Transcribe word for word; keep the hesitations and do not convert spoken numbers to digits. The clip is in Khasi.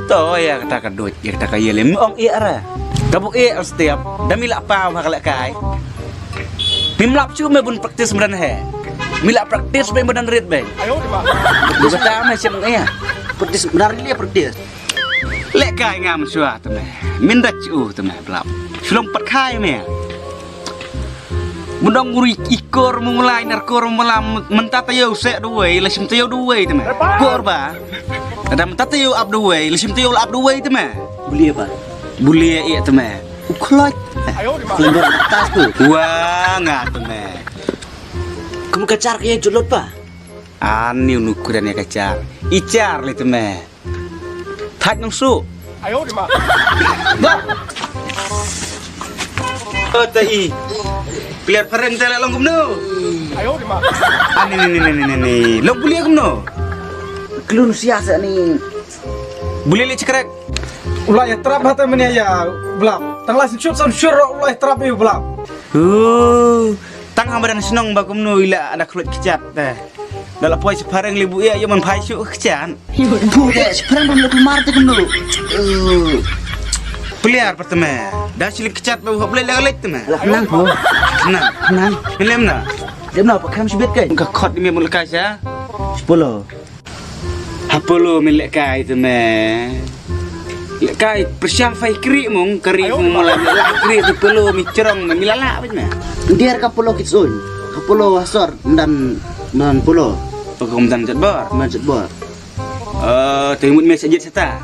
To ïa kata ka duh, ïa kata ka ïa lem ong ïa ra. Ka buk ïa al step, da mi la paw ha ka la kai. Mim lap chu me bun practice mran he. Mi la practice be mran rit be. Ayo di ma. Du kata me chem ong ïa. Practice mran rit ïa practice. Lek kai ngam shuwa te me. Min da chu te me blap. Shlom pat khai me. Mundong muri ikor mung lai nar kor malam mentata yo se duwei la sim tayo duwei te me. Kor ba. Ada mentata yo ap duwei la sim tayo la ap duwei te me. Bulia ba. Bulia ïa te me. U khlot. Ayo di ma. Khlot tas tu. Wa nga te me. Kum ka char ke julot ba. Ani unu kudan ïa ka char. I char le te me. Thaj nang su. Ayo di ma. Ba. Oh ta i. Player phareng te la long kumno. Ayo di ma. Ani ni ni ni ni ni. Long bulia kumno. Klun sia sa ni. Bulia le chekrek. Ulai trap hata menia ya blap. Tang la shoot sam shur ulai trap yu blap. Oh. Tang hamadan snong ba kumno ila ada khlot kechat te. Da la poi sparring li bu ïa ïa man phai shu kechan. Bu de sparring ban lu mar te kenu. Player pertama. Da sili kechat ba hop lek lek te me. Lah nang po. Nang. Nang. Lem na. Lem na pa kam sibit kai. Ka khot ni me mun lekai sa. Sepuluh. Apollo min lekai te me. Lekai persiang fai kri mung kri mung malam lekai kri te polo mi cerong me mi lala bit me. Dia ka polo kitsun. Ka polo hasor dan dan polo. Pagom dan jadbor. Man jadbor. Eh, te mut me sajit seta.